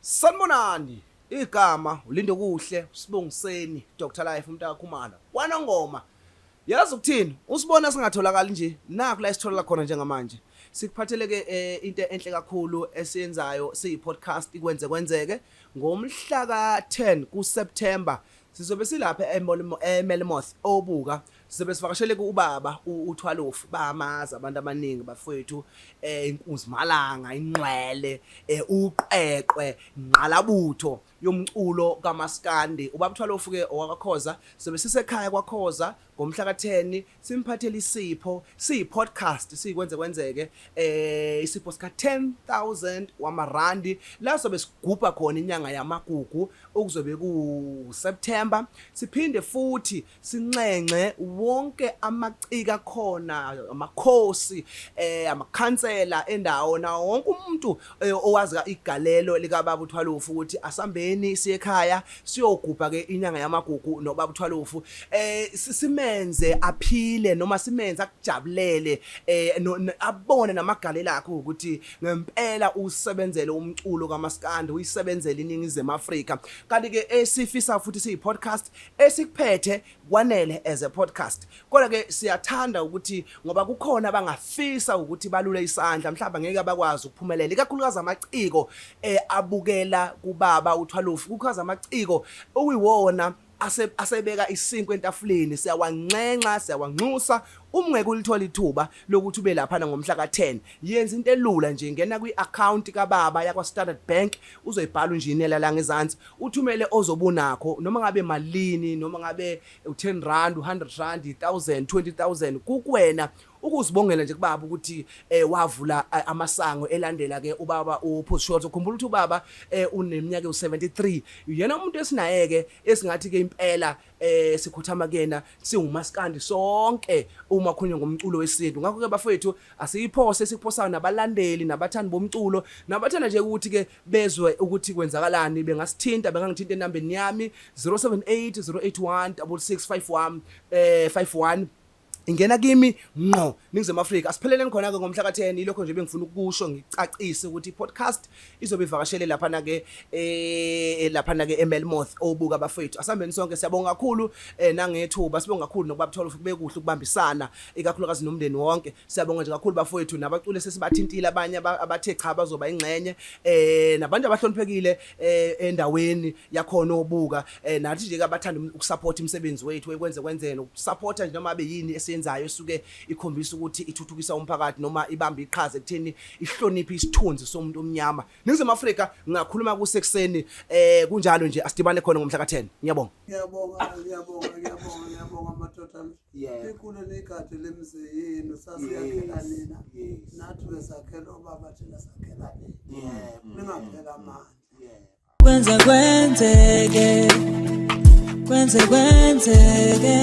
Sanibonani, igama uLindokuhle uSibongiseni Dr Life umntakaKhumalo kwaNongoma. Yazi ukuthini? Usibona singatholakali nje nakho la esithola khona njengamanje. Sikuphathele ke into enhle kakhulu esiyenzayo siyi podcast ikwenze kwenzeke ngomhla ka-10 kuSeptember sizobe silapha eMelmoth obuka sizobe sivakashele kubaba uThwalofu bamazi abantu abaningi bafowethu inkunzimalanga inqwele uqweqwe ngqalabutho yomculo kaMaskandi ubaba uThwalofu ke owakwaKhoza sizobe sisekhaya kwaKhoza ngomhla ka-10 simphathele isipho siyi-podcast siyikwenze kwenzeke isipho sika 10000 wamarandi la sobe sigubha khona inyanga yamagugu okuzobe ku September siphinde futhi sinxenxe wonke amacika khona amakhosi amakhansela endawo nawo wonke umuntu owazi igalelo lika baba uThwalufu ukuthi asambeni siye ekhaya siyogubha ke inyanga yamagugu nobaba uThwalufu simenze aphile noma simenze akujabulele abone namagalelo akhe ukuthi ngempela usebenzele umculo kaMaskandi uyisebenzele iningizimu Afrika kanti ke esifisa futhi siyi podcast esikuphethe kwanele as a podcast kodwa ke siyathanda ukuthi ngoba kukhona abangafisa ukuthi balule isandla mhlawumbe ngeke abakwazi ukuphumelela ikakhulukazi amaciko abukela kubaba uThwalufu kukhaza amaciko okuyiwona asebeka isinkwa entafuleni siyawanxenxa siyawanxusa uma ungeke ulithola ithuba lokuthi ube lapha ngomhla ka-10 yenza into elula nje ngena kwi-account kababa yakwa Standard Bank uzoyibhala unjinela la ngezansi uthumele ozobunakho noma ngabe malini noma ngabe u10 rand u100 rand 1000 20000 kukwena ukuzibongela nje kubaba ukuthi wavula amasango elandela ke ubaba uPhuzu Short ukhumbula ukuthi ubaba uneminyaka u73 yena umuntu esinaye ke esingathi ke impela sikhothama kuyena siwumaskandi sonke uma khulunywa ngomculo wesintu ngakho ke bafethu asiyiphose esiphosayo nabalandeli nabathandi bomculo nabathanda nje ukuthi ke bezwe ukuthi kwenzakalani bengasithinta bengangithinta enambeni yami 078 081 6651 51 ingena kimi ngqo Ningizimu Afrika asipheleleni khona ke ngomhla ka-10 ilokho nje bengifuna ukusho ngicacise ukuthi i-podcast izobe ivakashele lapha ke lapha ke eMelmoth obuka abafethu asambeni sonke siyabonga kakhulu nangethuba sibonga kakhulu nokuba buthola kube kuhle ukubambisana ikakhulukazi nomndeni wonke siyabonga nje kakhulu bafowethu nabaculi sesibathintile abanye abathe cha bazoba ingxenye nabantu abahloniphekile endaweni yakhona obuka nathi nje abathanda ukusupport imisebenzi wethu ekwenze kwenzeke nokusupporta nje noma abe yini esiyenzayo esuke ikhombisa ukuthi ithuthukisa umphakathi noma ibamba iqhaza ekutheni ihloniphe isithunzi somuntu omnyama Ningizimu Afrika ngakhuluma kusekuseni kunjalo nje asidibane khona ngomhla ka-10 ngiyabonga ngiyabonga ngiyabonga ngiyabonga ngiyabonga madoda ikhule nigade lemzi yenu sasiyakhela nina nathi besakhela obaba thina sakhela nina ningaphela amandla Kwenze kwenzeke kwenze kwenzeke.